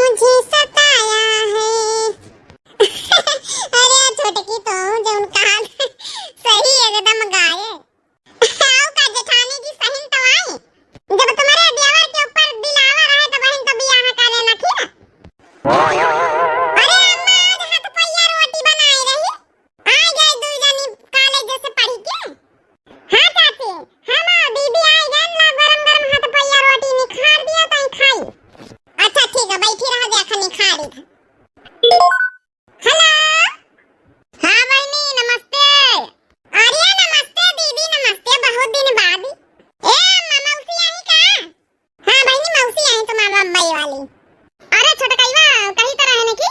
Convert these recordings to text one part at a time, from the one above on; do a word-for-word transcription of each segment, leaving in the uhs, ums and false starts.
मुझे सताया है। अरे छोटकी तो जौन कहा सही एकदम गाए। आओ का जेठानी जी सही तो आई। जब तुम्हारे देवर के ऊपर दिलावा रहे तो बहन तो बियाह करे ना थी ना। अरे अम्मा आज हाथ पैया रोटी बनाए रही। आ गए दू जनी कॉलेज से पढ़ के। हाँ चाची, हम दीदी आ गए ना गरम गरम हाथ पैया रोटी निखार दिया तो खाई। अच्छा ठीक है बैठी रहा देखा निखारी था। हेलो। हाँ बहनी नमस्ते। अरे नमस्ते दीदी नमस्ते बहुत दिन बाद। ए अम्मा मौसी आई का? हाँ बहनी मौसी आई तुम्हार बम्बई वाली। अरे छोटकईवा कही तो रहे ने की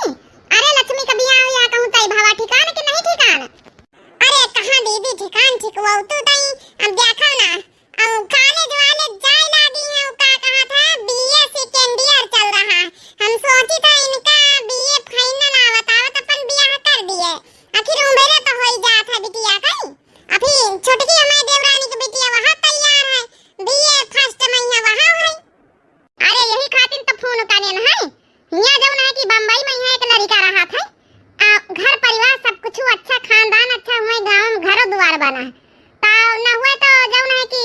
अरे लक्ष्मी का बियाह या कहूँ तय भावा ठिकान कि नहीं ठिकान? अरे कहाँ दीदी ठिकान ठिकवाऊ तू तई। अब देखा ना अब कॉलेज वाले जाए लागी हैं का कहा था बीए सेकेंड ईयर चल रहा है। हम सोची था इनका बीए फाइनल आवत आवत अपन बियाह कर दिए। आखिर उम्र तो हो ही जात है बिटिया कई। अभी छोटकी हमारे देवरानी की बिटिया वहाँ तैयार है बीए फर्स्ट में है वहाँ है। अरे यही खातिर तो फोन करेन है। हियाँ जौन है कि बम्बई में यहाँ एक लड़का रहत है। आ, घर परिवार सब कुछ अच्छा खानदान अच्छा हुए गाँव में घरों दुआर बना है। तो न हुए तो जौन है कि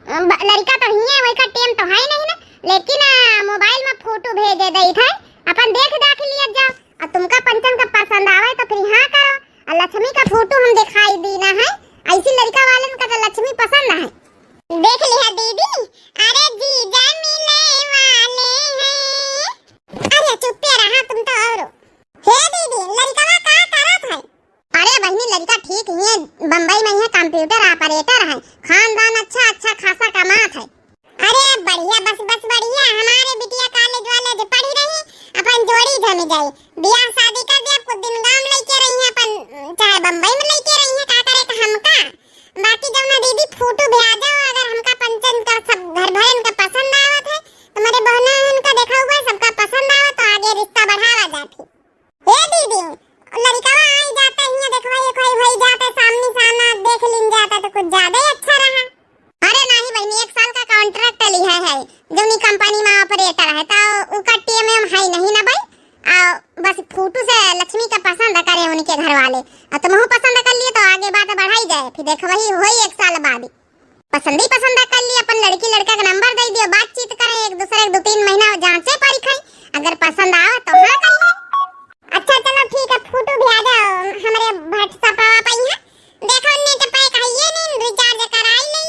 अ, ब- लड़का तो हियाँ वही का टेम तो है नहीं ना। लेकिन आ, मोबाइल में फोटो भेजे दई थे अपन देख दाख लिया जाओ। और तुमका पंचन का पसंद आवे तो फिर हाँ करो। और लक्ष्मी का फोटो हम दिखाई दी ना है। ऐसी लड़का वालन का तो लक्ष्मी पसंद है। देख लिया दीदी। अरे जीजा मिले वाले हैं। अरे चुप्पे रहा तुम तो। और हे दीदी लड़कवा का करत है? अरे बहनी लड़का ठीक ही है। बम्बई में है कंप्यूटर ऑपरेटर है। खानदान अच्छा अच्छा खासा कमात है। अरे बढ़िया बस बस बढ़िया हमारे बिटिया कॉलेज वाले जो पढ़ी रही अपन जोड़ी जमी जाए। बियाह शादी कर दिया कुछ दिन गाँव में लेके रही है अपन चाहे बम्बई में लेके रही है का करे तो हमका बाकी जौन दीदी फोटो भेजो अगर हमका पंचन का सब घर भरन का पसंद आवत है तुम्हारे बहनन का देखा हुआ सबका पसंद आवत तो आगे रिश्ता बढ़ावा जात है। हे दीदी लड़कवा आई जाता हियाँ देखवाई उखवाई होई जाता सामने सामना देख लिन जाता तो कुछ ज्यादा ही अच्छा रहा। अरे नहीं बहनी एक साल का कॉन्ट्रैक्ट लिहा है जौनी कंपनी में ऑपरेटर है तो उका टीएम है नहीं ना भाई। आ बस फोटो से लक्ष्मी का पसंद करे उनके घर वाले। आ तुमहू पसंद कर लिए तो आगे बात बढ़ाई जाए फिर देख वही होई एक साल बाद। पसंद ही पसंद कर लिए अपन लड़की लड़का का नंबर दे दियो बातचीत करें एक दूसरे के दो तीन महीना जांचे परखे। अगर पसंद आवे तो हाँ कर ले। अच्छा चलो ठीक है फोटो भेजो हमरे WhatsApp पे यहाँ। देखो नेट पैक है ये नहीं रिचार्ज कराई ले।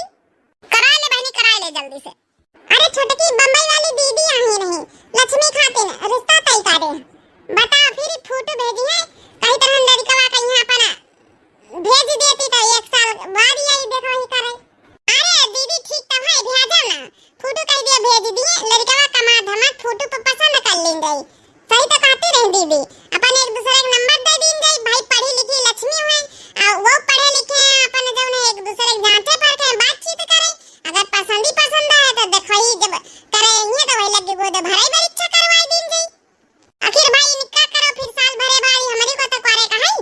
करा ले बहनी करा ले जल्दी से। अरे छोटकी बम्बई वाली दीदी आई रही लक्ष्मी खातिर रिश्ता तय करे। बताओ फिर फोटो भेजी है कहीं तरह लड़कवा का यहाँ अपना भेज देती तो एक साल बाद यही देखो ही करे। अरे दीदी ठीक तो है भेजो ना। फोटो कह दिया भेज दिए लड़कवा कमा धमा फोटो पर पसंद कर लेंगे। सही तो कहती रही दीदी। अपन एक दूसरे के नंबर दे दीन जाई भाई पढ़ी लिखी लक्ष्मी हुए। आ वो पढ़े लिखे हैं अपन जौन है एक दूसरे के जांचे परखे बातचीत करे। अगर पसंद ही पसंद है तो देखो ही जब करे ये तो वही लगे गोदे भराई परीक्षा करवाई दीन जाई। आखिर भाई इनका करो फिर साल भरे बाद हमरी को तो करे का है।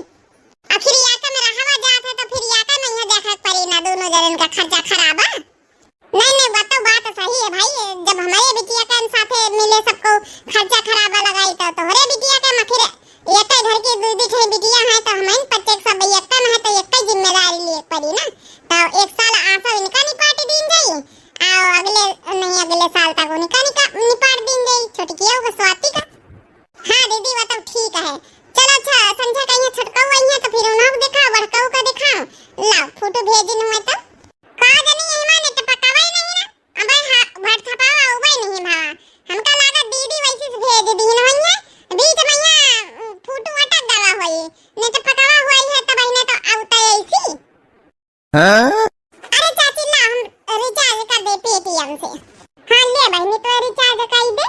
आखिर याका में रहवा जात है तो फिर याका में यहाँ देखा पड़ी ना दोनों जन का खर्चा खराबा। नहीं नहीं वो तो बात सही है भाई। जब हमारे बिटिया के साथे मिले सबको खर्चा खराबा लगाई तो तोहरे बिटिया के मखिर एक घर की दू दू ठे बिटिया है तो हम इन पच्चे सब एक में है तो एक जिम्मेदारी लिए पड़ी ना। तो एक साल आसो इनका निपाट दीन जाई। आओ अगले नहीं अगले साल तक उनका निका निपाट दीन जाई छोटकिया को स्वाति का। हाँ दीदी वो तो ठीक है। चलो अच्छा संझा का यहाँ छोटकाऊ आई है तो फिर उन्हों को दिखाओ बड़काऊ का दिखाओ। लाओ फोटो भेजिन हुए तो। का जनी यही माने तो पकावा ही नहीं ना। अबे हाँ WhatsApp आवा उबे नहीं भावा। हमका लागा दीदी वैसे से भेज दी न होई है। बीच में यहाँ फोटो अटक गवा होई। नहीं तो पकावा हुआ ही है तो बहने तो आवता ऐसी। हाँ? अरे चाची ला हम रिचार्ज कर दे पेटीएम से। हाँ ले बहनी तो रिचार्ज कर दे।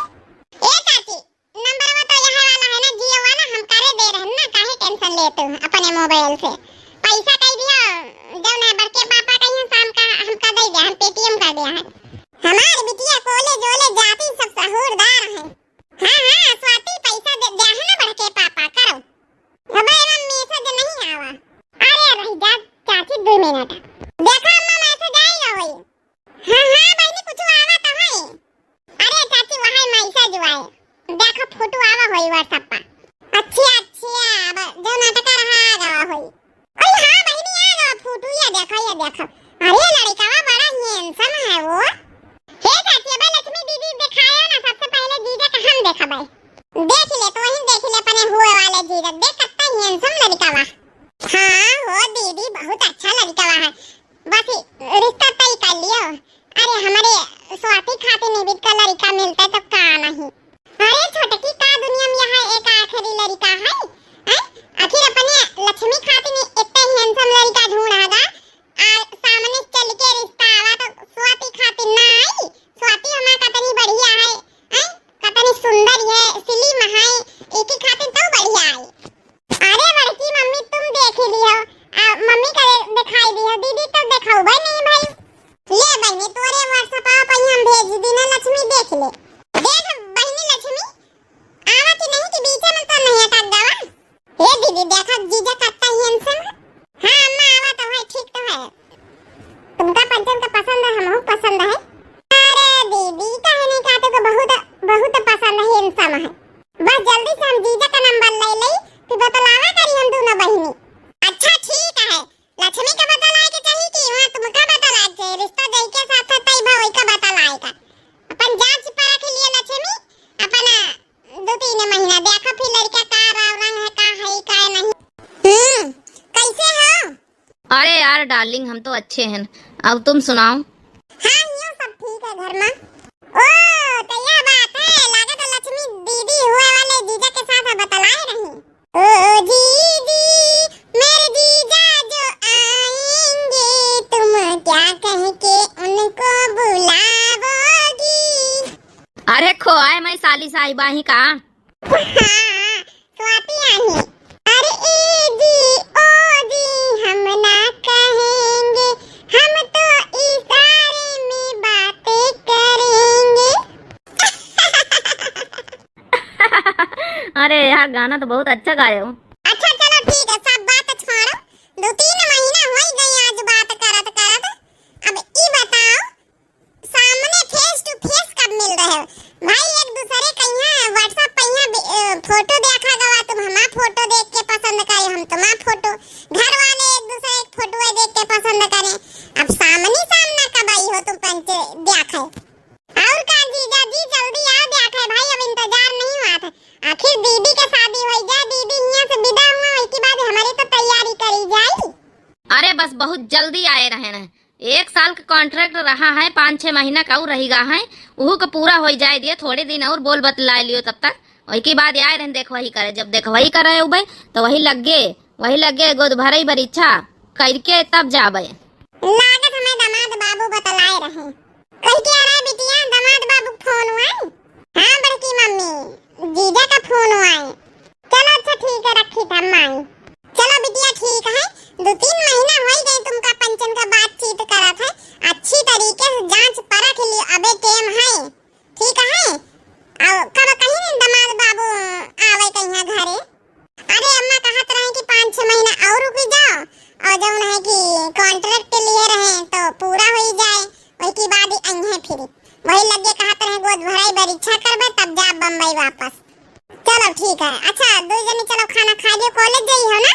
ए चाची नंबरवा तो यह वाला है ना जियो वाला हम करे दे रहे ना काहे टेंशन लेते हो अपने मोबाइल से। पैसा कह दिया जौन है बड़के पापा कहीं शाम का हमका दे दिया हम पेटीएम कर दिया है। हमार बिटिया कॉलेज वॉलेज जाती सब सहूरदार है। हाँ हाँ स्वाति पैसा दे दिया है ना बड़के पापा करो। अब एमा मैसेज नहीं आवा। अरे रह जा चाची दो मिनट। देखा अम्मा मैसेज आई गई। हाँ हाँ बहनी कुछ आवा तो है। अरे चाची वहाँ मैसेज आए। देखो फोटो आवा होई WhatsApp पर। अच्छा, अच्छा, अब जो नाटक रहा आ गवा होई। अरे हाँ बहिनी, आ गवा फोटो, ये देखो, ये देखो। अरे लड़िकवा बड़ा handsome है वो। हे चाची, अबे लक्ष्मी दीदी देखायो ना, सबसे पहले जीजा का हम देखबे। देख ले, तू वहीं देख ले अपने हुए वाले जीजा, देख कितना handsome लड़िकवा। हाँ हो दीदी, बहुत अच्छा लड़िकवा है, बस रिश्ता तय कर लियो। अरे हमरे स्वाति खातिर निबित का लड़िका मिलते तो का नहीं। अरे छोटकी, का दुनिया में यहाँ एक आखिरी लड़िका है, हैं? आखिर अपने लक्ष्मी खातिर इतने handsome लड़िका ढूंढा गा, आ सामने चल के रिश्ता आवा तो स्वाति खातिर ना आई? स्वाति हमार कतनी बढ़िया है, हैं? कतनी सुंदर है, slim है, एकी खातिर तो बढ़िया आई। अरे बड़की मम्मी, तुम देख ही लियो, आ, मम्मी का दे-, दिखाई दियो, दीदी तो देखउबे नहीं भाई। ले बहिनी, तोरे WhatsApp पर हम भेज दी ना, लक्ष्मी देख ले। देख बहिनी लक्ष्मी, आवा कि नहीं कि बीच में तो नहीं अटक गवा। हे दीदी, देखा जीजा कितना handsome है। हाँ अम्मा, आवा तो है, ठीक तो है। तुमका पंचन का पसंद है, हमहू पसंद है। अरे दीदी, काहे नहीं कहते को बहुत, बहुत पसंद है, handsome है। बस जल्दी से हम जीजा का नंबर ले लई, फिर बतलावा करी हम दोनों बहिनी। अच्छा ठीक है, लक्ष्मी का बतलाए के चाहिए कि वहाँ तुमका बतलाए के चाहिए, रिश्ता जई के साथ है तई भा वही का बतलाए का। अपन जांच परख लिए लक्ष्मी, अपन दो तीन महीना देखो फिर लड़का का रा-, रंग है, का है, का नहीं। हम्म, कैसे हो? अरे यार डार्लिंग, हम तो अच्छे हैं, अब तुम सुनाओ। हाँ, यूं सब ठीक है घर में। ओ, तो यह बात है, लागत है लक्ष्मी दीदी हुए वाले जीजा के साथ बतलाए रही। ओ दीदी, मेरे जीजा जो आएंगे, तुम क्या कह के उनको बुलाओगी? अरे खोआए मैं साली साहिबा ही का? हाँ, स्वाति आही। अरे ए जी, ओ जी, हम ना कहेंगे, हम तो इशारे में बातें करेंगे। अरे यार, गाना तो बहुत अच्छा गाए हो। अच्छा चलो ठीक है, सब बात छोड़ो, दो तीन महीना हो गई आज बात करत करत। अब ई बताओ, सामने face to face कब मिल रहे हो? भाई एक दूसरे का यहाँ WhatsApp पे यहाँ बे-, अ, फोटो देखा गवा, तुम हमार फोटो देख के पसंद करे, हम तुम्हार फोटो, घर वाले एक दूसरे के फोटो देख के पसंद करे। अब सामने सामना कब आई हो तुम पंचे देखे? और का जीजा जी, जल्दी आओ देखे भाई, अब इंतजार नहीं हुआ था। आखिर दीदी के शादी हो जाए, दीदी यहाँ से विदा हुआ, उसके बाद हमारी तो तैयारी करी जाए। अरे बस बहुत जल्दी आए रहे न, एक साल का contract रहा है, पाँच छः महीना का और रहिगा है, उहू का पूरा होइ जाए दिए, थोड़े दिन और बोल बतलाए लियो तब तक। वही के बाद आए रहन देखवही करे, जब देखवही करे उबे तो वही लग्गे, वही लग्गे गोद भरई बरीक्षा करके तब जाबे। लागत हमें दामाद बाबू बतलाए रहे, कह के आ रहा है बिटिया, दामाद बाबू फोन हुआ है। हाँ बड़की मम्मी, जीजा का फोन हुआ है। चलो अच्छा ठीक है, रखी था माई। चलो बिटिया ठीक है, दो तीन महीना हो ही गए तुमका पंचन का बातचीत करत है, अच्छी तरीके से जांच परख लियो, अबे टेम है, ठीक है। और कब कहीं दामाद बाबू आवे कहीं घरे? अरे अम्मा कहत रहे कि पाँच छह महीना और रुक जाओ, और जौन है कि contract लिए रहे तो पूरा हो ही जाए, वही के बाद ही अइहे फिर। वही लगे कहत रहे गोद भराई बरीक्षा करबे तब जा बम्बई वापस। चलो ठीक है। अच्छा दो जने चलो खाना खा लियो, college जाई हो ना?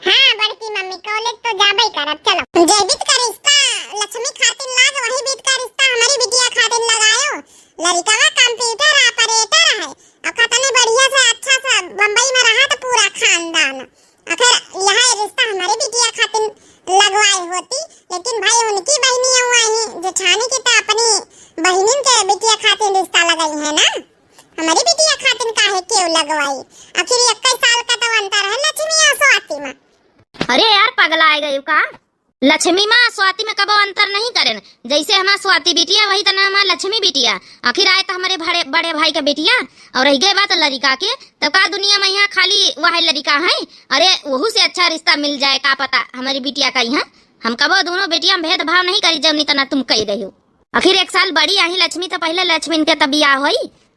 हाँ बड़की मम्मी, college तो जाबे करब। चलो जे बीत का रिश्ता लक्ष्मी खातिर लाग, वही बीत का रिश्ता हमारी बिटिया खातिर लगायो। लड़िकवा computer operator है, और कितने बढ़िया से अच्छा से बम्बई में रहा तो पूरा खानदान। आखिर यह रिश्ता हमारे बिटिया खातिर लगवाए होती, लेकिन भाई उनकी बहनी हुआ है जेठानी की तो अपनी बहनिन के बिटिया खातिर रिश्ता लगाई है ना, हमारी बिटिया खातिर काहे क्यों लगवाई? आखिर इक्कीस साल का तो अंतर है लक्ष्मी और स्वाति में। अरे यार, पगला आ गई का? लक्ष्मी माँ स्वाति में कबो अंतर नहीं करेन। जैसे हमार स्वाति बिटिया, वही तना हमार लक्ष्मी बिटिया। आखिर आए तो हमारे बड़े, बड़े भाई का बिटिया, और रह गए बात लड़िका के, तब का दुनिया में यहाँ खाली वह लड़िका है? अरे, वहू से अच्छा रिश्ता मिल जाए, का पता हमारी बिटिया का यहाँ। हम कबो दोनों बेटिया में भेदभाव नहीं करी, जब नहीं तना तुम कही रही हो। आखिर एक साल बड़ी आही लक्ष्मी, तो पहले लक्ष्मी इनके तब बियाह होई,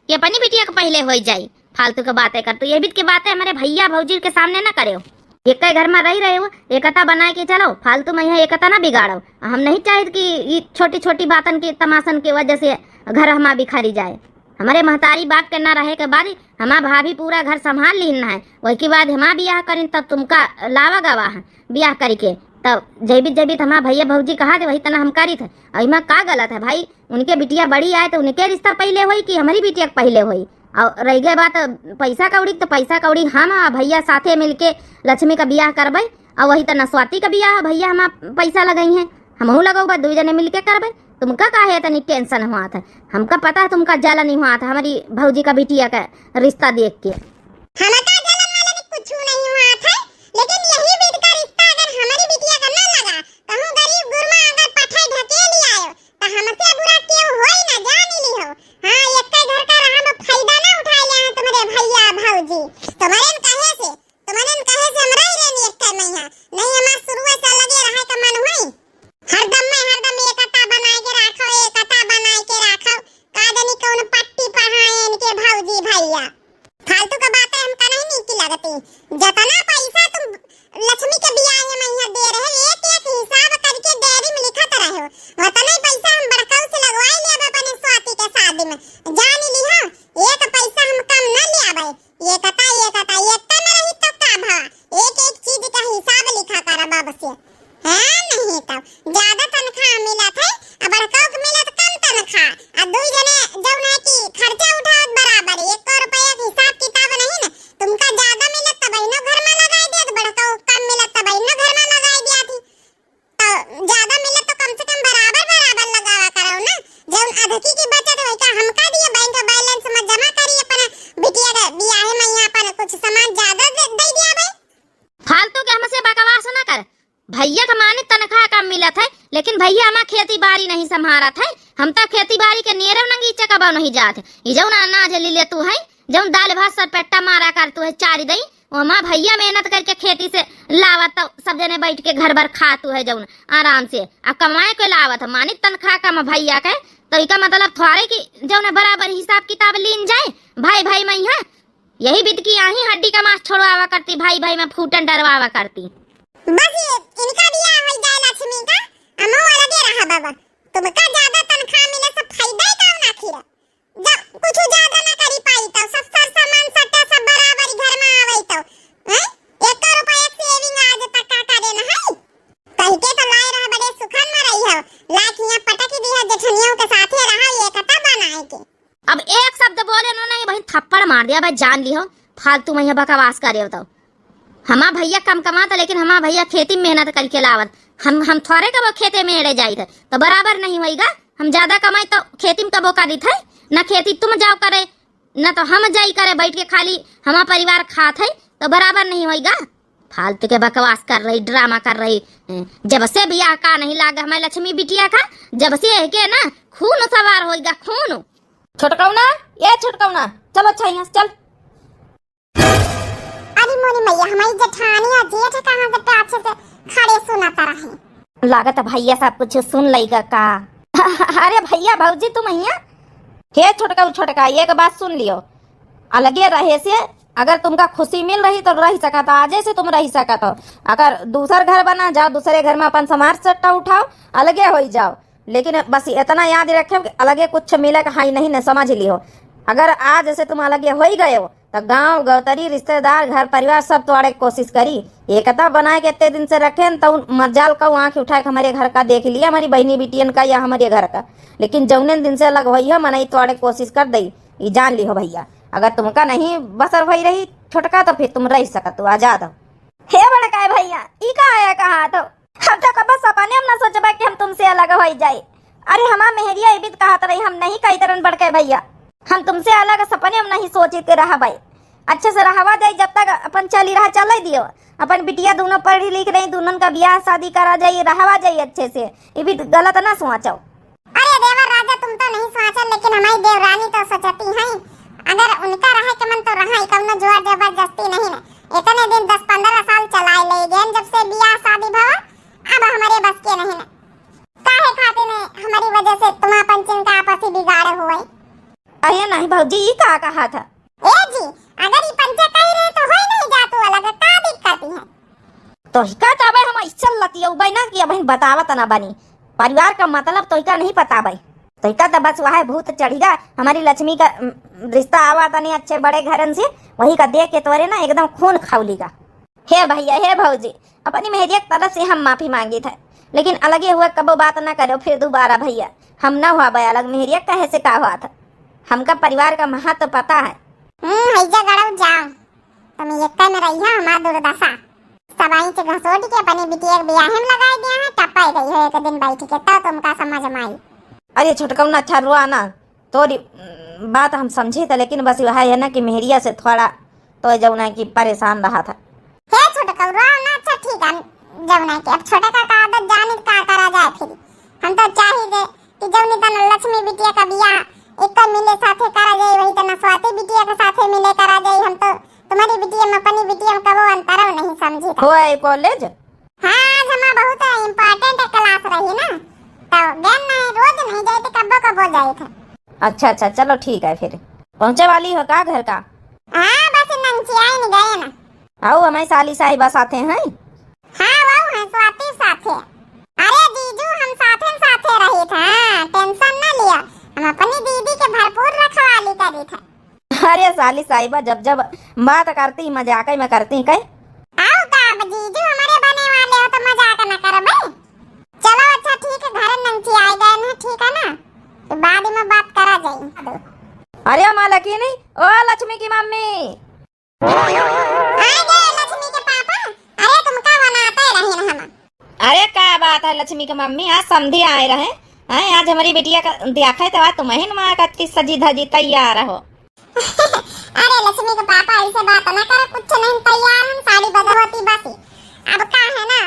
कि अपनी बिटिया के पहले होई जाई। फालतू के बातें कर, तू ये बीत के बातें हमारे भैया भौजी के सामने ना करे। एक घर में रही रहे हो, एकता बनाए के चलो, फालतू में यहाँ एकता ना बिगाड़ो। हम नहीं चाहित कि ये छोटी छोटी बातन की, तमाशन की वजह से घर हमार बिखरी जाए। हमरे महतारी बाप के ना रहे के बाद हमार भाभी पूरा घर संभाल लीन है। वही के बाद हमार बियाह करिन, तब तुमका लावा गवा है बियाह करिके। तब जैबित जैबित हमार भैया भौजी कहा थे, वही तना हम करित है। और इमा का गलत है भाई? उनके बिटिया बड़ी आए तो उनके रिश्ता पहिले होई कि हमरी बिटिया के पहिले होई? और रह गए बात पैसा कौड़ी, तो पैसा कौड़ी हम आ भैया साथे मिलके लक्ष्मी का बियाह करबे, और वही तना स्वाति का बियाह भैया हमार पैसा लगई हैं, हमहू लगौबे, दुई जने मिलके करबे। तुमका काहे इतनी tension हुआ था? हमका पता है तुमका जलन नहीं हुआ था हमारी भौजी का बिटिया का रिश्ता देख के। हमका जलन वाला भी कुछ नहीं हुआ था, लेकिन यही बीत का रिश्ता अगर हमारी बिटिया का ना लगा, तो हम गरीब गुरमा अगर पठाई ढकेल आयो, तो हमसे बुरा केहू होई ना, जान लिहो। हाँ, एक घर का रहा में फायदा ना उठाए ले हैं तुम्हारे भैया भौजी। तुम्हारे न कहे से, तुम्हारे न कहे से हम रह रहनी एक महीना। नहीं, हमार शुरुए से लगे रहे का मन हुई। हरदम में, हरदम एकता बनाए के राखो, एकता बनाए के राखो। का जानी कौन पट्टी पढ़ाए इनके भौजी भैया। फालतू का बातें हमका नहीं नीक लगती। जतना पैसा तुम लक्ष्मी के बियाह में यहाँ दे रहे, एक एक हिसाब करके डायरी में लिखत रहे हो। उतना ही पैसा हम बड़काऊ से लगवाए लेब अपने स्वाति के शादी में। जान लिहा, एक पैसा हम कम न ले आवे। एकता, एकता, एकता में रही तो का भवा? एक एक चीज का हिसाब लिखा करब अब से। हाँ, नहीं तो ज्यादा तनख्वाह मिलत है, आ बड़काऊ के मिलत कम तनख्वाह। आ दुई जने जौन है कि खर्चा उठावत बराबर, एक रुपया के हिसाब किताब नहीं न। तुमका ज्यादा मिलत तब इनो घर में लगाई दिया, तो बड़काऊ कम मिलत तब इनो घर में लगाई दिया थी। तो ज्यादा मिलत तो कम से कम बराबर बराबर लगावा करो ना। जौन अधकी की बचत होई का हमका दिए, बैंक balance में जमा करी, अपना बिटिया के बियाहे में यहाँ अपन कुछ सामान ज्यादा दे, दे दिया भाई। फालतू के हमसे बकवास ना कर। भैया का माने तनख्वाह कम मिलत है, लेकिन भैया हमार खेती बारी नहीं संभारत है। हम तो खेती बारी के नियरे नंगीचे कबो नहीं जात है। ई जौन अनाज ले लेतू है, जौन दाल भात सरपेट्टा मारा करतू है चार दई, वो हमार भैया मेहनत करके खेती से लावत, तो सब जने बैठ के घर भर खातू है जौन आराम से। अब कमाए के लावत है, माने तनख्वाह कम भैया के, तो इका मतलब थोड़े कि जौन है बराबर हिसाब किताब लीन जाए भाई भाई में यहाँ। यही बीत की आही हड्डी का मांस छोड़वावा करती, भाई भाई में फूटन डरवावा करती। बस ये इनका बियाह हो जाए लक्ष्मी का, हमहू अलगे रहा बाबा। तुमका ज्यादा तनख्वाह मिले से फायदा ही का ना आखिर? जब कुछ ज्यादा ना करी पाई तो सब सर सामान सट्टा सब बराबर घर में आवे तो, हैं? एक रुपया एक saving आज तक का करे ना है? कह के तो लाए रहा बड़े सुखन में रही हो, लाख यहाँ पटक दिया जेठनियों के साथे रहा ये कता बनाए के। अब एक शब्द बोले नो नहीं बहिन, थप्पड़ मार दिया भाई, जान लिहो, फालतू में यहाँ बकवास करे हो तो। हमार भैया कम कमात, लेकिन हमार भैया खेती में मेहनत करके लावत। हम, हम थोड़े कबो खेते में एड़े जाइत है, तो बराबर नहीं होइगा। हम ज्यादा कमाई तो खेती में कबो का दित है, ना खेती तुम जाओ करे, ना तो हम जाई करे बैठ के, खाली हमार परिवार खात है, तो बराबर नहीं होइगा। फालतू के बकवास कर रही, ड्रामा कर रही। जब से बियाह का नहीं लागा हमारे लक्ष्मी बिटिया का, जब से एके ना खून सवार होइगा, खून। छोटकौना, ए छोटकौना, चल अच्छा यहाँ से चल। अरे मोरी मैया, हमारी जेठानी और जेठ कहाँ से पाछे से खड़े सुनत रहे। लागत है भैया सब कुछ सुन लेगा का। अरे भैया भौजी तुम यहाँ। हे छोटका छोटका, एक बात सुन लियो, अलगे रहे से अगर तुमका खुशी मिल रही तो रह सकत हो, आजे से तुम रह सकत हो। अगर दूसर घर बना जाओ, दूसरे घर में अपन सामान सट्टा उठाओ, अलगे हो जाओ, लेकिन बस इतना याद रखे कि अलगे कुछ मिले का हाई नहीं न, समझ लियो। अगर आज से तुम अलगे हो गए हो तो गांव गौतरी रिश्तेदार घर परिवार सब तोड़े के कोशिश करी। एकता बनाए के इतने दिन से रखे न, तो मजाल का आंख उठा के हमारे घर का देख लिया, हमारी बहनी बिटियन का या हमारे घर का। लेकिन जौने दिन से अलग होई है मनई तोड़े के कोशिश कर दई, ई जान लिहो भैया। अगर तुमका नहीं बसर भई रही छोटका तो फिर तुम रह सकत हो, आजाद हो। हे बड़का भैया, ई का आया कहा तो? हम तो कबो सपने में ना सोचबे कि हम तुमसे अलग होई जाए। अरे हमार मेहरिया इबित कहत रही, हम नहीं कही तरन बड़के भैया, हम तुमसे अलग सपने में नहीं सोचित रहबे। अच्छे से रहवा जाई, जब तक अपन चली रहा चले दियो। अपन बिटिया दोनों पढ़ी लिख रही, दोनों का बियाह शादी करा जाई, रहवा जाई अच्छे से। इबित गलत ना सोचो। अरे देवर राजा, तुम तो नहीं सोचो, लेकिन हमारी देवरानी तो सोचती हैं। अगर उनका रहे के मन तो रहा, कौनो जोर जबरदस्ती नहीं है। इतने दिन दस पन्द्रह साल चलाए ले गए जब से बियाह शादी भवा, अब हमारे बस के नहीं है। काहे खातिर ने हमारी वजह से तुम अपन चिन का आपसी बिगाड़े हुए? अरे नहीं भौजी, ई का कहा था? ए जी, अगर ई पंचे कही रहे तो होई नहीं जातू अलग, का दिक्कत है? तोहिका तो अबे हम ऐसा लतियौबे ना कि अबहिन बतावत ना बनी। परिवार का मतलब तोहिका नहीं पता बे। तो इका तो बस वह भूत चढ़िगा, हमारी लक्ष्मी का, उम, रिश्ता आवा तनी अच्छे बड़े घरन से, वही का देख के तोरे ना एकदम खून खौलिगा। हे भैया, हे भौजी, अपनी मेहरिया के तरफ से हम माफी मांगित है, लेकिन अलगे हुए कबो बात ना करो फिर दोबारा भैया। हम ना हुआ बे अलग, मेहरिया कहे से का हुआ था, हमका परिवार का महत्व पता है। हम्म, हैजा गड़ब जाओ, तुम एक में रहिया हमार दुर्दशा। सब आँच घसोट के अपनी बिटिया के बियाहे में लगाई दिया है, टपाई गई है एक दिन बैठ के, तब तुमका समझ में आई। अरे छोटकौना, अच्छा रोआ ना, तोरी, उम, बात हम समझी था, लेकिन बस वह है ना कि मेहरिया से थोड़ा तो जौन है कि परेशान रहा था। हे छोटकौ, रोआ ना, अच्छा ठीक है, जौन है कि अब छोटका का आदत जानी का करा जाए फिर। हम तो चाही दे कि जौनी तन लक्ष्मी बिटिया का बियाह एक मिले साथे करा जाए, वही तना स्वाति बिटिया के साथे मिले करा जाए। हम तो तुम्हारी बिटिया में अपनी बिटिया में कबो अंतरव नहीं समझी था। हो है कॉलेज? हाँ, आज हमारा बहुत important class रही ना, तो गैन नहीं, रोज नहीं जाए थे, कब्बो कब्बो जाए थे। अच्छा अच्छा, चलो ठीक है फिर। पहुँचे वाली हो का घर का? हाँ, बस नंचियाइन गए ना। आओ, हमारी साली साहिबा साथे हैं। हाँ, वो है स्वाति साथे। अरे जीजू, हम साथे साथे रही थे, हाँ, tension ना लिया, हम अपनी दीदी के भरपूर रखवाली करी थे। अरे साली साहिबा, जब जब बात करती मजाक में करती कहे। आओ का अब जीजू हमारे बने वाले हो तो मजाक न करबे। चलो अच्छा ठीक है, घर नंची आए गए ना, ठीक है ना, तो बाद में बात करा जाई। अरे माँ लक्ष्मी, ओ लक्ष्मी की मम्मी। आ गए लक्ष्मी के पापा। अरे तुमका बनाते रहे ना हम। अरे का बात है लक्ष्मी के मम्मी, आज समधी आए रहे हैं, आज हमारी बिटिया का देखा है तो आज तुम ही माँ का सजी धजी तैयार हो। अरे लक्ष्मी के पापा, ऐसे बात ना करो, कुछ नहीं, तैयार हम साड़ी बदलती बस। अब का है ना,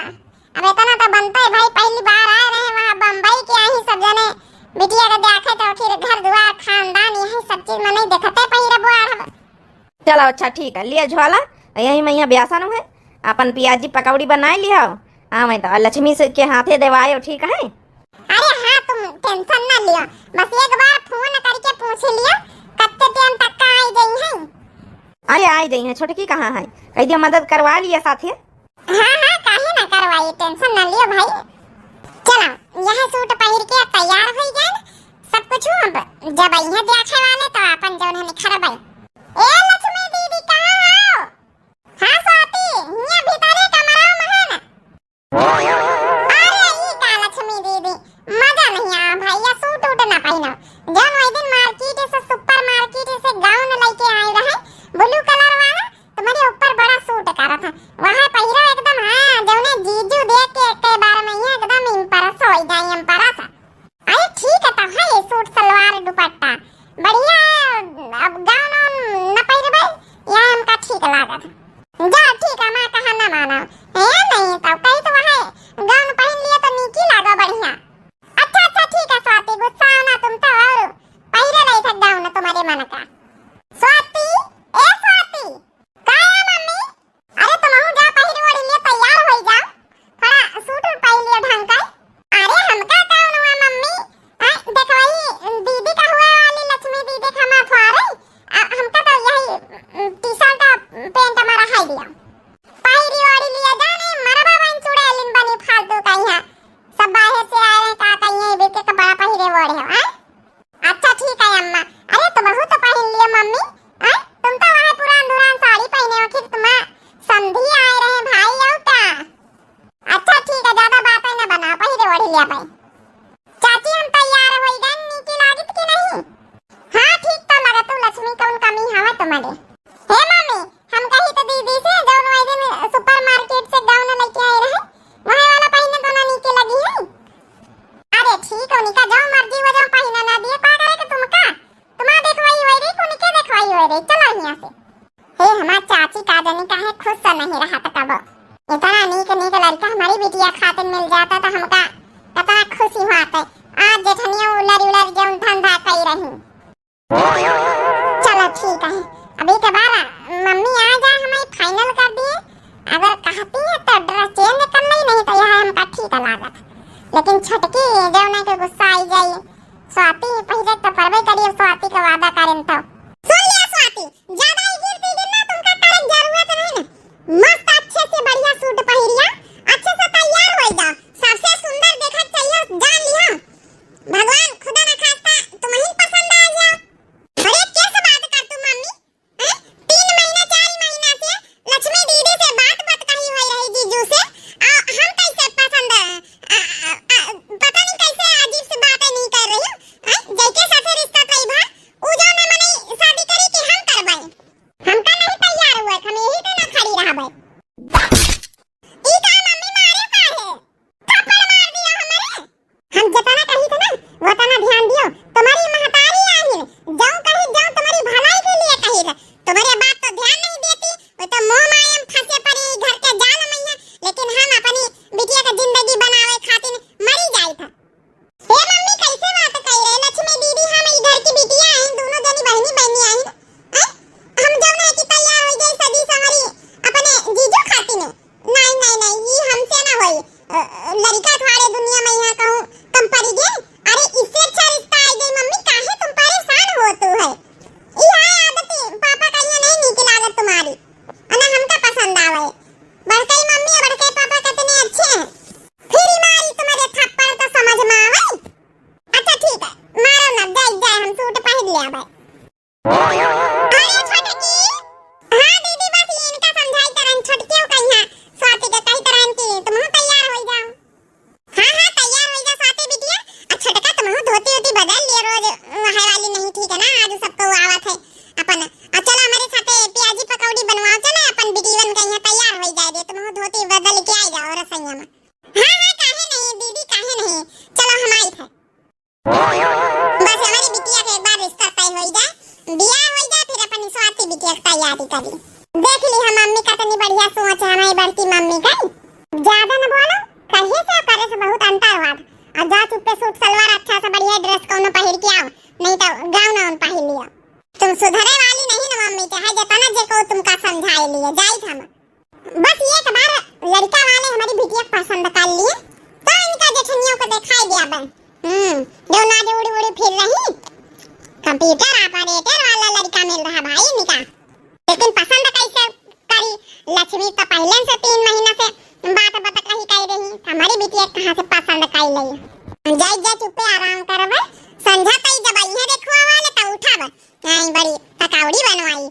अब इतना तो बनता है भाई, पहली बार आए रहे वहाँ बम्बई के, यहीं सब जने बिटिया के देखे तो फिर घर दुआर खानदान यही सब चीज में नहीं देखते पहिरबो आढ़ब। चलो अच्छा ठीक है, लिया झोला, यही में यहाँ ब्यासन है, अपन पियाजी पकौड़ी बनाए लिया, हाँ मैं तो लक्ष्मी से के हाथे देवायो, ठीक है। अरे हाँ, तुम tension ना लियो, बस एक बार फोन करके पूछ लियो कत्ते टाइम तक का आई गई है। अरे आई गई है, छोटकी कहाँ है, कह दिया मदद करवा लिया साथे। हाँ हाँ, काहे ना करवाई, tension ना लियो भाई। चलो यह सूट पहिर के तैयार हो गए, सब कुछ अब जब अइहे देखे वाले तो अपन जौन है निखरबै। ए लक्ष्मी दीदी कहाँ हो? हाँ स्वाति, हियाँ भीतरे कमरा में है ना। अरे ई का लक्ष्मी दीदी, मजा नहीं आवा भाई, या सूट उट ना पहिनो। जौन वही दिन मार्केट से, सुपर मार्केट से गाउन लेके आए रहे, ब्लू कलर वाला, तुम्हारे ऊपर बड़ा सूट करत है, वह पहिरो एकदम, हाँ, जौने जीजू देख के एक बार में ही एकदम impress हो जाए, impress। अरे ठीक है, तो है ये सूट सलवार दुपट्टा बढ़िया है। अब गाउन वाउन न पहिरबै, यह हमका ठीक लागत। जा ठीक है, माँ कहा न मानो। ए नहीं तो कही तो वह गाउन पहिन लिया तो नीकी लागो बढ़िया। अच्छा अच्छा ठीक है स्वाति, गुस्सा ना तुम तो, और पहिरे रही था गाउन तुम्हारे मन का। स्वाति, ए स्वाति। का है मम्मी? अरे तुमहू जा पहिर ओढ़ लिए तैयार होई जाओ, थोड़ा सूट उट पहिर लियो ढंग का। अरे हमका कौन हुआ मम्मी, हैं, देखवाई दीदी का हुआ वाली लक्ष्मी दीदी का हमार फुआरे, आ, हमका तो यही, उम, टी शर्ट आ पेंट हमारा है दिया। पहिरी ओढ़ी लिया जाने मरबा बन चुड़ैलिन बनी फालतू का यहाँ। सब बाहर से आए हैं का कहीं बेटे कपड़ा पहिरे ओढ़े हो, हैं? अच्छा ठीक है अम्मा। अरे तुमहू तो पहिन लियो मम्मी, हैं? तुम तो वह पुरान धुरान साड़ी पहिने हो, फिर तुम्हार समधी आए रहे भाई और का। अच्छा ठीक है, ज्यादा बातें न बनाओ, पहिरे ओढ़ी लिया भाई। चाची हम तैयार हो गए, नीकी लागित की नहीं? हाँ ठीक तो लगा तू लक्ष्मी, कौन कमी हवा तुम्हारे? हे मम्मी, हम कही तो दीदी से जौन वही दिन सुपर मार्केट से गाउन लेके आए रहे, वही वाला पहिने तो ना नीके लगी है। अरे ठीक है, उनका जो मर्जी हो, जो पहिने ना दिए, का करे के तुमका? तुम्हारा देखवाई हो रे, उनके देखवाई हो रे, चलो यहाँ से। हे हमार चाची का जानी काहे खुश से नहीं रहा था कबो। इतना नीक नीक लड़का हमारी बिटिया खातिर मिल जाता तो हमका कितना खुशी हुआ था। आज जेठनिया उलर उलर जौन धंधा कई रही। चलो ठीक है, अभी के बार मम्मी आ जाए, हमें फाइनल कर दिए। अगर कहती है तो ड्रेस चेंज कर ले, नहीं तो यह हमका ठीक लागत। लेकिन छोटकी जौना के गुस्सा आई जाई, स्वाति पहिले तो परबे करी, अब स्वाति के वादा करें तो। सुन लिया स्वाति, ज्यादा ही गिरती गिरना तुमका करे के जरूरत नहीं ना। मस्त अच्छे से बढ़िया सूट पहिरिया, अच्छे से तैयार हो जा, सबसे सुंदर देखा चाहिए, जान लिया। भगवान खुदा न खास्ता करी। देख लिहा मम्मी का तनी बढ़िया सोच है हमारी बड़की मम्मी का। ज्यादा न बोलो, कहे से करे से बहुत अंतर हुआ। और जा चुप्पे सूट सलवार अच्छा सा बढ़िया ड्रेस कौनो पहिर के आओ, नहीं तो गाउन वाउन पहिर लियो। तुम सुधरे वाली नहीं ना मम्मी, चाहे जितना जे को तुमका समझाए लियो, जाइत हम। बस एक बार लड़का वाले हमारी बिटिया के पसंद कर लिए, तो इनका जेठनियों को दिखाई दिया बन। हम्म, जो ना जो उड़ी उड़ी फिर रही, कंप्यूटर ऑपरेटर वाला लड़का मिल रहा भाई इनका। लेकिन पसंद कैसे करी? लक्ष्मी तो पहले से तीन महीना से बात बतकही कह रही, हमारी बिटिया कहाँ से पसंद कर ले? जाई जा चुप्पे आराम करबे, संझा तई जब अइहे देखुआ वाले तब उठब। आई बड़ी पकौड़ी बनवाई।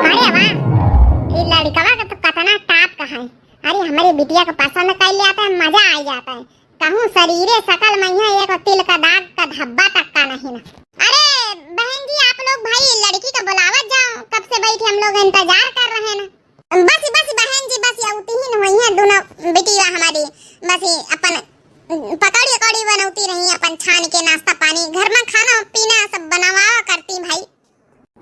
अरे वाह, ई लड़कवा के तो कतना टाप का है। अरे हमारी बिटिया को पसंद कर लिया तो मजा आ जाता है। कहूँ शरीरे सकल में यहाँ एक तिल का दाग का धब्बा तक का नहीं ना। अरे बहन जी, आप लोग भाई लड़की का बुलावत जाओ, कब से बैठे हम लोग इंतजार कर रहे हैं ना। बस बस बहन जी, बस ये उती ही न हुई है दोनों बिटिया हमारी, बस ये अपन पकौड़ी अकौड़ी बनौती रही, अपन छान के नाश्ता पानी, घर में खाना पीना सब बनवावा करती भाई।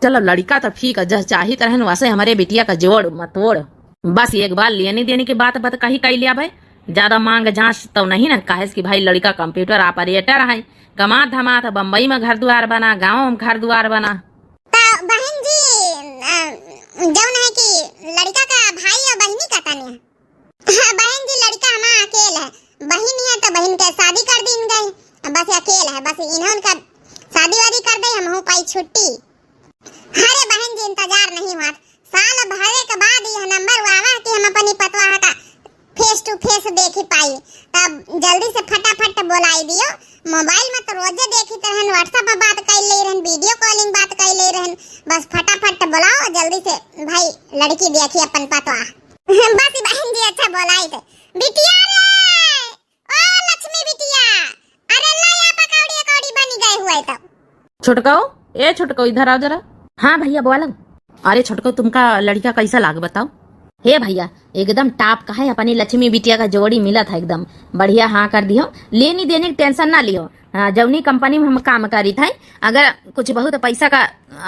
चलो लड़का तो ठीक है, जस चाहित रहन वैसे हमारे बिटिया का जोड़ मत तोड़। बस एक बार लेनी देनी की बात बतकही कह लिया भाई, ज्यादा मांग जांच तो नहीं ना, काहे से कि भाई लड़का कंप्यूटर ऑपरेटर है, कमात धमात बम्बई में घर द्वार बना, गाँव में घर द्वार बना। तो बहन जी, अ, जौन है कि लड़का का भाई और बहनी का तने? हाँ बहन जी, लड़का हमारा अकेल है, बहन है तो बहन के शादी कर दीन गए, बस अकेल है, बस इन्हों का शादी वादी कर दे, हम हो पाई छुट्टी। अरे बहन जी, इंतजार नहीं हुआ, साल भरे के बाद यह नंबर आवा कि हम अपनी पतवाह का face to face देखी पाई, तब जल्दी से फटाफट बोलाई दियो। मोबाइल में तो रोजे देखी रहन, WhatsApp में बात कर ले रहन, video calling बात कर ले रहन, बस फटाफट बोलाओ जल्दी से भाई, लड़की देखी अपन पतवाह। बस बहन जी, अच्छा बोलाई थे। बिटिया रे, ओ लक्ष्मी बिटिया, अरे ला या पकौड़ी अकौड़ी बनी गए हुए तो। छोटकऊ, ए छोटकऊ, इधर आओ जरा। हाँ भैया, बोलो। अरे छोटकऊ, तुमका लड़का कैसा लाग बताओ? हे भैया, एकदम टाप का है, अपनी लक्ष्मी बिटिया का जोड़ी मिला था एकदम बढ़िया। हाँ कर दियो, लेनी देनी की tension ना लियो। हाँ, जौनी कंपनी में हम काम करी थे, अगर कुछ बहुत पैसा का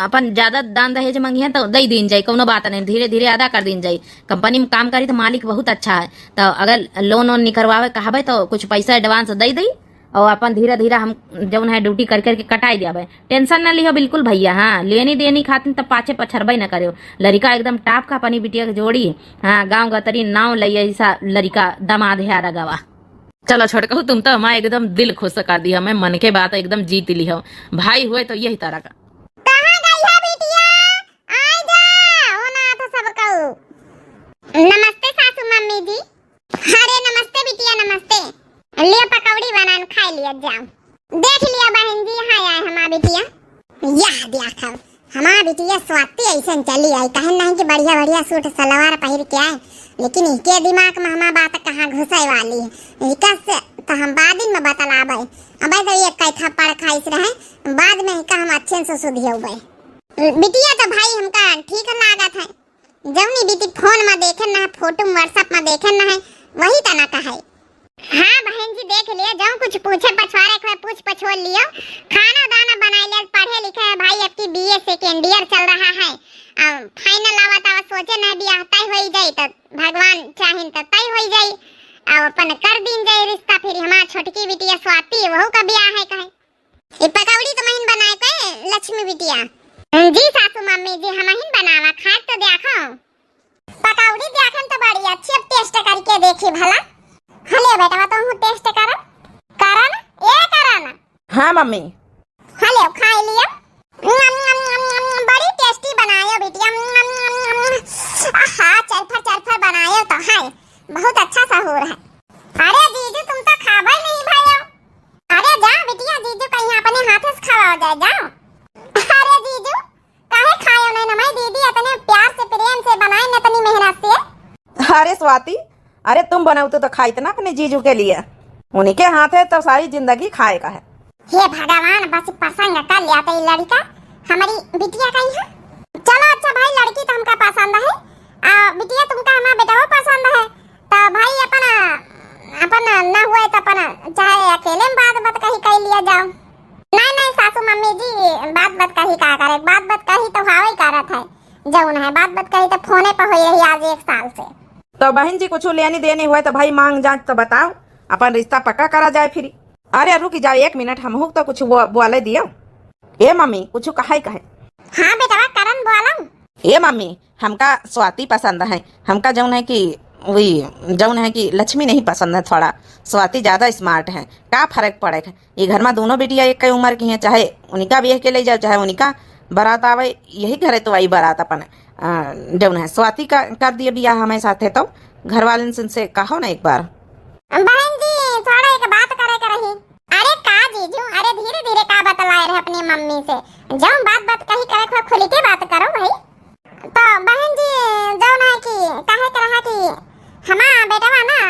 अपन ज्यादा दान दहेज मंगिहे तो दे दीन जाई, कौनो बात नहीं, धीरे धीरे अदा कर दीन जाई। कंपनी में काम करी तो मालिक बहुत अच्छा है, तो अगर loan वोन निकरवावे कहबे तो कुछ पैसा advance दे दी और अपन धीरे धीरे हम जौन है duty कर करके कटाई देबे, tension ना लिहो बिल्कुल भैया। हाँ, लेनी देनी खातिर तो पाछे पछरबे न करो, लड़का एकदम टाप का अपनी बिटिया के जोड़ी। हाँ, गाँव गतरी नाव लइए ऐसा लड़का दमाद है रगवा। चलो छोटकऊ, तुम तो हमार एकदम दिल खुश कर दिया, मैं मन के बात एकदम जीत लिहो। भाई हुए तो यही तरह का। कहाँ गई है बिटिया? आई जा, ओ नाथ सबकऊ। नमस्ते सासू मम्मी जी। अरे नमस्ते बिटिया, नमस्ते। लियो पकौड़ी बनान खाई लिया जाओ। देख लिया बहन जी, हाँ आए हमार बिटिया। यह देखो, हमार बिटिया स्वाति ऐसन चली आई, कहन नहीं कि बढ़िया बढ़िया सूट सलवार पहिर के आए, लेकिन इनके दिमाग में हमार बात कहाँ घुसे वाली है, इनका से तो हम बाद में बतलाबे। अबे तो ये कई थप्पड़ खाइस रहे, बाद में इनका हम अच्छे से सुधियौबे। बिटिया तो भाई हमका ठीक लागत है, जौनी बिटी फोन में देखे ना है, फोटो में WhatsApp में देखे ना है, वही तना का है। हाँ बहन जी, देख लिया, जौन कुछ पूछे पछवारे के है, पूछ पछोल लियो। खाना दाना बनाई लिया, पढ़े लिखे है भाई, अब की B A second year चल रहा है, अब final आवत आवत सोचे ना बियाह तय होई जाई, तो भगवान चाहिन तो तय होई जाई, अब अपन कर दीन जाई रिश्ता। फिर हमार छोटकी बिटिया स्वाति, वहू का बियाह है कहे। ई पकौड़ी तो महीन बनाए के लक्ष्मी बिटिया। जी सासू मम्मी जी, हम महीन बनावा, खाए तो देखो। पकौड़ी देखन तो बड़ी अच्छी, अब taste करके देखी भला। हले बेटवा, तो हूँ taste करब। करन, ए करन। हाँ मम्मी। हले खाई लियो। बड़ी tasty बनायो बिटिया। आहा, चरफर चरफर बनायो तो है, बहुत अच्छा सहूर है। अरे जीजू, तुम तो खाबे नहीं भाई। अरे जाओ बिटिया, जीजू कहीं अपने हाथे से खवाओ जाए, जाओ। अरे जीजू, काहे खायो नहीं ना, मैं दीदी इतने प्यार से, प्रेम से बनाए न, इतनी मेहनत से। अरे स्वाति, अरे तुम बनाओ तो, तो खाई ना अपने जीजू के लिए, उन्हीं के हाथे तो सारी जिंदगी खाए का है। हे भगवान, बस पसंद कर लिया तो ये लड़का हमारी बिटिया का ही है। चलो अच्छा भाई, लड़की तो हमका पसंद है, आ बिटिया तुमका हमारा बेटवा पसंद है, तो भाई अपन, अपन ना हुए तो अपन चाहे अकेले में बात बात कही कर लिया जाओ। नहीं नहीं सासू मम्मी जी, बात बात कही का करे, बात बात कही तो हावे करत है। है, बात बात कही तो फोने पर होई रही आज एक साल से। तो बहिन जी, कुछ लेनी देनी हुए तो भाई मांग जांच तो बताओ, अपन रिश्ता पक्का करा जाए फिर। अरे रुक जाओ एक मिनट, हमहू तो कुछ बो-, बोले दियो। ए मम्मी, कुछ कहे कहे। हाँ बेटवा, करन बोलन। ए मम्मी, हमका स्वाति पसंद है, हमका जौन है कि वही, जौन है कि लक्ष्मी नहीं पसंद है थोड़ा, स्वाति ज्यादा smart है। का फर्क पड़े है? ये घर में दोनों बिटिया एक के उम्र की हैं, चाहे उनका बियाह के ले जाओ, चाहे उनका बारात आवे, यही घरे तो आई बारात अपन। अ, जौन है स्वाति का कर दिए बियाह हमारे साथे, तो घर वालन से, से कहो ना एक बार। बहन जी, थोड़ा एक बात करे के रही। अरे का जीजू, अरे धीरे धीरे का बतलाए रहे अपनी मम्मी से, जौन बात बात कही करे के खुल के बात करो भाई। तो बहन जी, जौन है कि कहे के रहा कि हमार बेटवा ना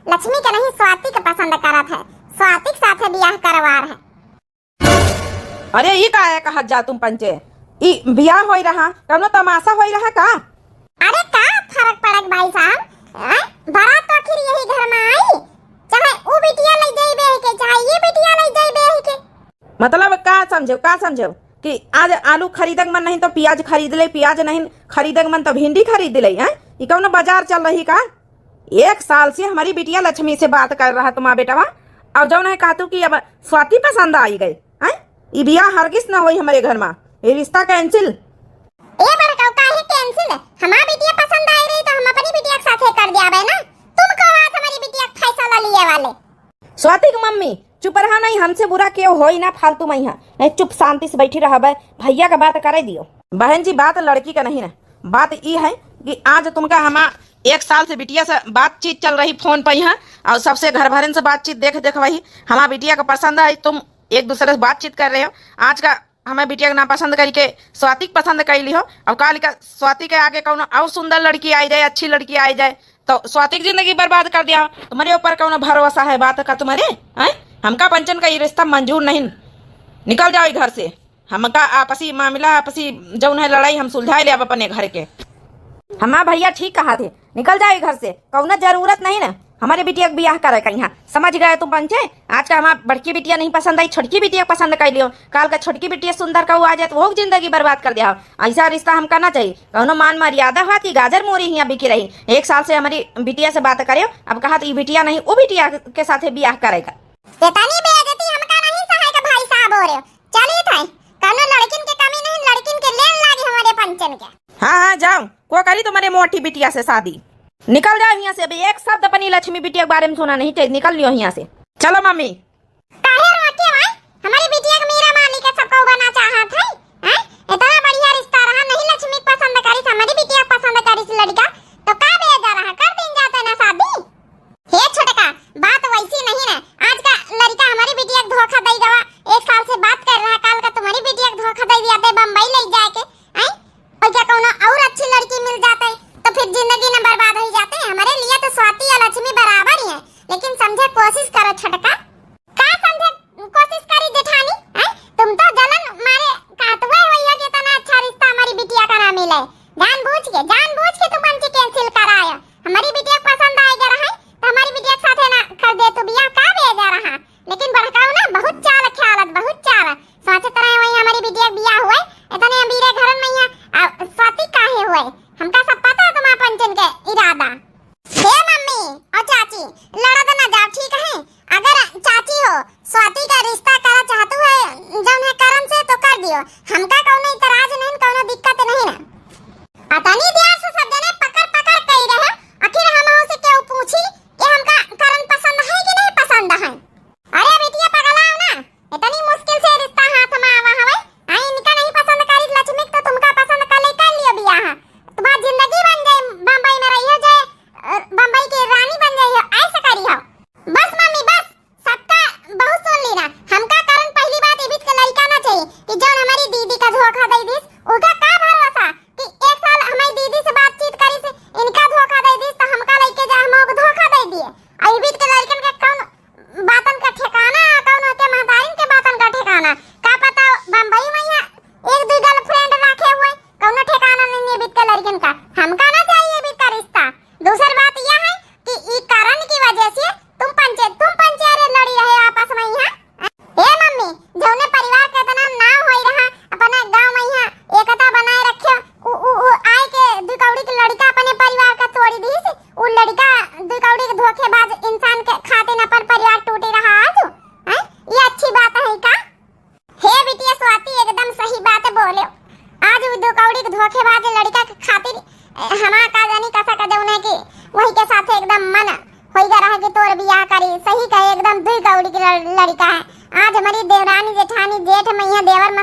लक्ष्मी के नहीं, स्वाति के पसंद करत है, स्वाति के साथे बियाह करवार है। अरे ई का है कहत जा तुम पंचे, ई बियाह होई रहा, कौनो तमाशा होई रहा का? अरे का फर्क पड़त भाई साहब, हैं? बारात तो आखिर यही घर में आई, चाहे ऊ बिटिया ले जाई बेह के, चाहे ये बिटिया ले जाई बेह के। मतलब का समझो, का समझो कि आज आलू खरीदक मन नहीं तो प्याज खरीद ले, प्याज नहीं खरीदक मन तो भिंडी खरीद ले, हैं? ई कौनो बाजार चल रही का? एक साल से हमारी बिटिया लक्ष्मी से बात कर रहा तुम्हारा बेटवा, और जौन है कहतू कि अब स्वाति पसंद आई गई, हैं? ई बियाह हरगिज ना होई हमारे घर में, ये रिश्ता cancel। ए बड़काऊ, काहे cancel? हमार बिटिया पसंद आई रही तो हम अपनी बिटिया के साथे कर दियाबे ना। तुम को आज हमारी बिटिया के फैसला लिए वाले। स्वाति की मम्मी, चुप रहा नहीं, हमसे बुरा केहू होई ना फालतू में यहाँ। नहीं, चुप शांति से बैठी रहबे, भैया का बात करे दियो। बहन जी, बात लड़की का नहीं ना, बात ई है कि आज तुमका हमा एक साल से बिटिया से बातचीत चल रही फोन पर यहाँ, और सबसे घर भरन से बातचीत देख देख वही हमार बिटिया का पसंद है, तुम एक दूसरे से बातचीत कर रहे हो। आज का हमार बिटिया के ना पसंद करी के स्वाति के पसंद कर ली हो, और काल का स्वाति के आगे कौनो और सुंदर लड़की आई जाए, अच्छी लड़की आई जाए, तो स्वाति की जिंदगी बर्बाद कर दिया। तुम्हारे ऊपर कौनो भरोसा है बात का तुम्हारे? हैं? हमका पंचन का ये रिश्ता मंजूर नहीं, निकल जाओ ई घर से। हमका आपसी मामला, आपसी जौन है लड़ाई, हम सुलझाए लेब अपने घर के। हमार भैया ठीक कहा थे, निकल जाओ ई घर से, कौनो जरूरत नहीं ना हमारे बिटिया के बियाह करे का यहाँ। समझ गए तुम पंचे? आज का हमार बड़की बिटिया नहीं पसंद आई, छोटकी बिटिया पसंद कर लियो। काल का छोटकी बिटिया सुंदर का वो आ जाए तो वो जिंदगी बर्बाद कर दिया। ऐसा रिश्ता हमका ना चाहिए, कौनो मान मर्यादा हुआ कि गाजर मूरी हियाँ बिकी रही। एक साल से हमारी बिटिया से बात करे, अब कहा तो ई बिटिया नहीं, वो बिटिया के साथे बियाह करेगा। इतनी बेइज्जती हमका नहीं सहाय का भाई साहब हो रहे। चली थे, कौनो लड़किन के कमी नहीं, लड़किन के लेन लागी हमारे पंचन के। हाँ, हाँ, जाओ, को करी तुम्हारे मोटी बिटिया से शादी। निकल जाओ यहाँ से, अभी एक शब्द अपनी लक्ष्मी बिटिया के बारे में सुना नहीं चाहिए, निकल लियो यहाँ से। चलो मम्मी। काहे रोके भाई? हमारी बिटिया के मीरा माली के सबको बना चाहत है, हैं? इतना बढ़िया रिश्ता रहा, नहीं लक्ष्मी पसंद करिस, हमारी बिटिया पसंद करिस लड़का, तो का बेजा रहा, कर दिन जाते ना शादी। हे छोटका, बात वैसी नहीं ना। आज का लड़का हमारी बिटिया के धोखा दई गवा, एक साल से बात कर रहा, काल का तुम्हारी बिटिया के धोखा दई दिया थे बम्बई ले जाके, हैं? और क्या कौनो और अच्छी लड़की मिल जाते तो फिर जिंदगी न बर्बाद हो जाते। हमारे लिए तो स्वाति या लक्ष्मी बराबर ही है, लेकिन समझे कोशिश करो छोटका। का समझे कोशिश करी जेठानी, हैं? तुम तो जलन मारे काटवे होइया कि इतना अच्छा रिश्ता हमारी बिटिया का ना मिले। जानबूझ के, जानबूझ के तुम पंचे cancel कराया। हमारी बिटिया पसंद आए गया रहा, तो हमारी बिटिया के साथे ना कर दे तू बियाह, का बेजा रहा। लेकिन बड़काऊ ना बहुत चाल ख्यालत, बहुत चाल। सोचत रहे वही हमारी बिटिया के बियाह हुए, इतने अमीरे घरन में यहाँ, आ, स्वाति काहे हुए? हमका सब पता है तुम्हारा पंचन के इरादा। हे मम्मी और चाची, लड़त ना जाओ, ठीक है? अगर चाची हो, स्वाति का रिश्ता करा चाहतू है, जौन है करण से, तो कर दियो। हमका कौनो इतराज नहीं, कौनो दिक्कत नहीं ना। अतनी देर से सब जने पकड़ पकड़ कई रहे, आखिर हम से केहू पूछी कि हमका करण पसंद है कि नहीं पसंद है? अरे बिटिया पगलाओ ना, इतनी मुश्किल से रिश्ता हाथ में आवा हवे। आ इनका नहीं पसंद करी लक्ष्मी तो तुमका पसंद कर ले, कर लियो बियाह। तुम्हार जिंदगी बन जाए, बम्बई में रहियो जाए, अ, बम्बई के रानी बन जाए, ऐसे करी हो। बस मम्मी बस, सबका बहुत सुन ली ना। हमका करण पहली बात इबित के लड़का ना चाहिए कि जौन हमारी दीदी का धोखा दे दिस, उनका का भरोसा कि एक साल हमारी दीदी से बातचीत करी से इनका धोखा दे दिस तो हमका लेके जा हम ओके धोखा दे दिए। आ इबित के लड़कन के कौन बातन का ठिकाना, कौन होते महतारिन के बातन का ठिकाना। का पता बम्बई में यहाँ एक दो girlfriend रखे हुए, कौनो ठिकाना नहीं है बीत के लड़किन का। हमका ना चाहिए बीत का रिश्ता। दूसर बात यह है कि ई कारण की वजह से तुम पंचे, तुम पंचे अरे लड़ी रहे आपस में यहाँ। ए मम्मी, जौने परिवार के इतना नाम होई रहा, अपने गांव में यहाँ एकता बनाए रखे, उ, उ, उ आए के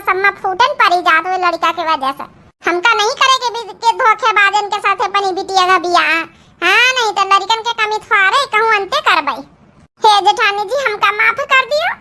सम्मा फूटन परी जात हुए लड़का के वजह से। हमका नहीं करे के बी-, के धोखेबाजन के साथ अपनी बिटिया का बियाह। हाँ, नहीं तो लड़कन के कमी थोड़े कहूँ अंते करबई। हे जेठानी जी, हमका माफ कर दियो।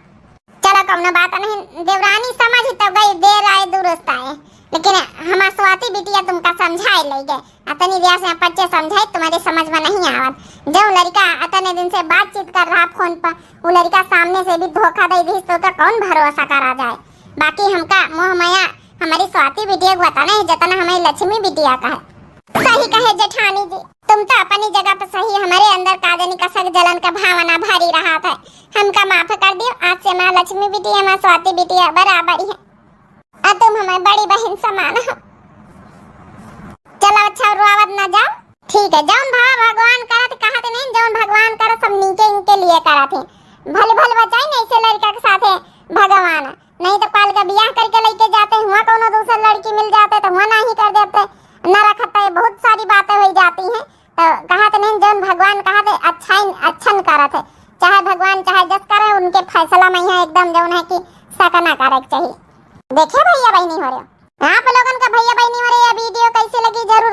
चलो, कौनो बात नहीं, देवरानी समझ तो गई, देर आए दुरुस्त आए, लेकिन हमार स्वाति बिटिया तुमका समझाए ले गए। अतनी देर से पच्चे समझाई, तुम्हारे समझ में नहीं आवत। जो लड़का अतने दिन से बातचीत कर रहा फोन पर, वो लड़का सामने से भी धोखा दे दी तो का कौन भरोसा करा जाए। बाकी हमका मोह माया हमारी स्वाति बिटिया को पता नहीं, जितना हमारी लक्ष्मी बिटिया का है। सही कहे जेठानी जी, तुम तो अपनी जगह पर सही, हमारे अंदर का जानी कसक जलन का भावना भरी रहा था। हमका माफ कर दियो, आज से हमार लक्ष्मी बिटिया, हमार स्वाति बिटिया बराबर ही है। आ तुम हमारी बड़ी बहन समान हो। चलो अच्छा, रोवत ना जाओ। ठीक है, जौन भा भगवान करत कहत नहीं, जौन भगवान करत सब नीके इनके लिए करत है। भले भले बचाई नहीं से लड़का के साथ है भगवान, नहीं तो काल का बियाह करके लेके जाते हुआ कोनो दूसर लड़की मिल जाते तो हुआ नहीं कर देते, न रखते। बहुत सारी बातें हो जाती हैं। तो कहत नहीं, जौन भगवान कहत है अच्छा ही, अच्छा न करत है, चाहे भगवान चाहे जस करे, उनके फैसला में है एकदम जौन है कि शक ना करे के चाहिए। देखे भैया बहनी हो रहे हो, आप लोगन का भैया बहनी हो रहे, ये वीडियो कैसे लगी जरूर